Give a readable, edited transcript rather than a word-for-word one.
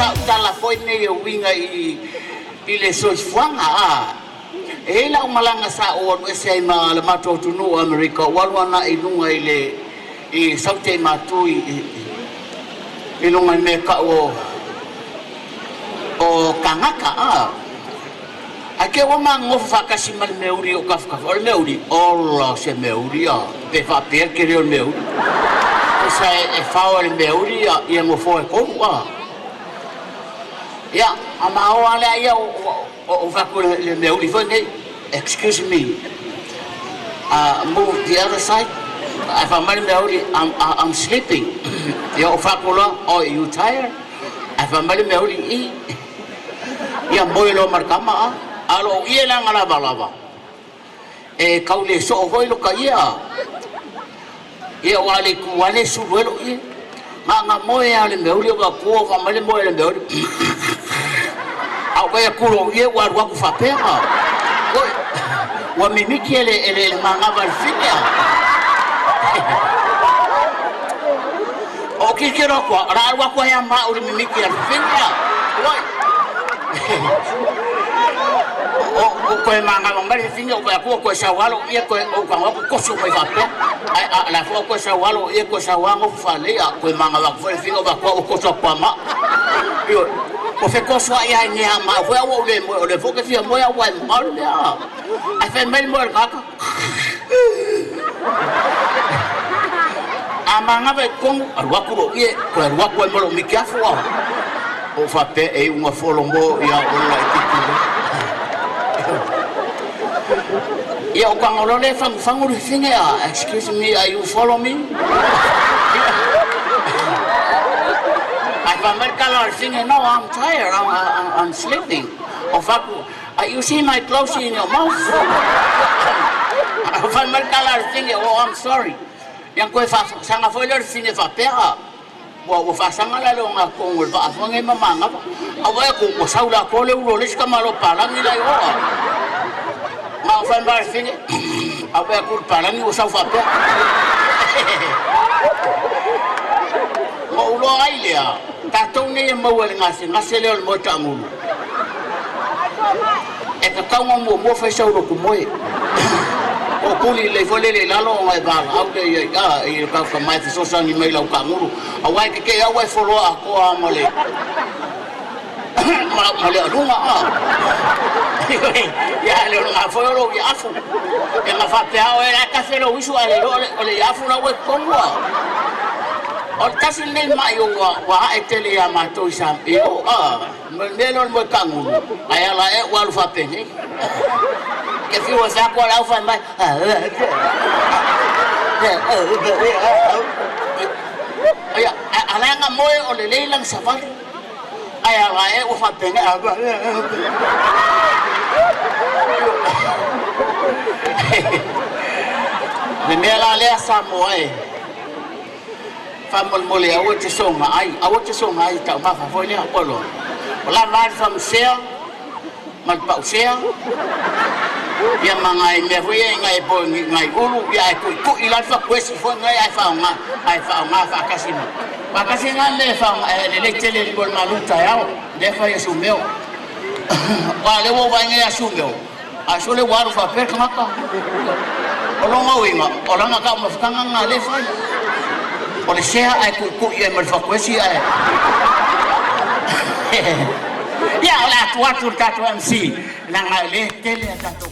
sau tala foi nei e uiga i le soifuaga a. E i ai lau malaga sa ou alu ese ai ma le matou atunuu o Amerika, ou alu agai i luga i le i Saute i Matu i luga i le mea e tau o Kagaka a. Ae te i ua ma nonofo faatasi ma le meauli i ou tafatafa. O le meauli, ola se meauli a, pe faapea le tele o le meauli. Tusa e fao e le meauli ia nofoa e tolu a. Ia, a ma o lava lea ia ou fai atu i le meauli foi lenei, excuse me, move the other side. Ae fai mai le meauli, I'm sleeping. Ia ou fai atu loa, oh you tired? Ae fai mai le meauli, i. Ia moe loa ma le tama a. A o lou ie leaga lavalava, e tau le soo foi lota ie a. Ia aua le itu lava lea e sulu ai lou ie. Na ona moe lava o le meauli ou vaai atu ua fai mai le moe a le meauli. A ou vaai atu i lou ie ua alu atu faapea a. Oi, ua mimiti e le manava a le fine a. Ou tilotilo atu lava, o le a alu atu ai lava ma au i le mimiti a le fine a. Oi. Ua toe manava mai le fine, ou vaai atu ua toe sau lava lou ie, toe ou tago atu toso mai faapea. Ae a o la foi ua toe sau lava lou ie, toe sau lava nofo faalelei, a toe manava atu foi le fine, ou vaai atu ua toso atu lava ma au. Ioe. Ua fetosoai lava i nea ma au foi ae ua ou le moe, o lea foi ou te fia moe ae ua e mamao le mea. Ae fai mai le moe a le tagata, A manava i totonu, alu atu lou ie, toe alu atu ai ma lou mitiafu a. Ou faapea e iuga folo mo ia oe laitiiti lea. Ia ou tago loa lea e fagufagu le fafine a, excuse me, are you follow me? Ae fai mai le tala a le fafine, no, I'm tired, I'm sleeping. Ou fai atu, You see my clothes in your mouth? Fai mai le tala a le fafine, oh, I'm sorry. Ia toe faasaga foi lea o le fafine faapea, ua faasaga la le ogatotonu o le vaa foi lenei ma manava. Ae vaai atu ua sau le atoa le ulu o le isi tamaloa palagi la i o. Na o fai mai le fafine, ae vaai atu i le palagi ua sau faapea. Ona ou iloa ai lea, tatou nei e maua i le gasegase lea o le moe taagulu. E tatau ona muamua fai sau lotu moe. O tuli lelei foi lele i lalo ona e valaau lea i ai a i le tagata mae fesoasoani mai i lau taagulu. Aua e tetee au e foloa atoa lava ma le ma le aluga a. Ia ae le o lena foi o lou afu. E na faapea oe la e tafe lou isu ae le iloa o le afu la ua i totonu a. O le tasi lenei mai ua ae tele ia matou i Samoa i o a. Ma le mea lea o le moe taagulu, ae ala ea ua alu faapenei. Ke fiu e fai atu a le au fai mai. Ia, a leaga moe o lelei lana savali, ae ala ea ua faapenei. Le mea la lea Samoa e. Faamolemole aua e te soga ai, aua e te soga ai i taumafa foi lea ua loa. Ua lava ai le famusea ma le pausea, ia ma nai mea foi ia nai po nai ulu, ia ae tuitui la le fatuesi foi nai ae faaaoga, ae faaaoga faatasi ma. Faatasi na mea e faaaoga e lelei tele mo le malu taeao, lea e fai e Sumeo. Aua o lea ua ou vaai nei ia Sumeo, A sole ua alu faapea le tagata. O lona uiga, o lana taumafataga lena lea e fai. O le sea ae tuitui ai ma le fatuesi ae. Ia, o le a tuu atu i le tatou MC, leaga o lea e tele a tatou.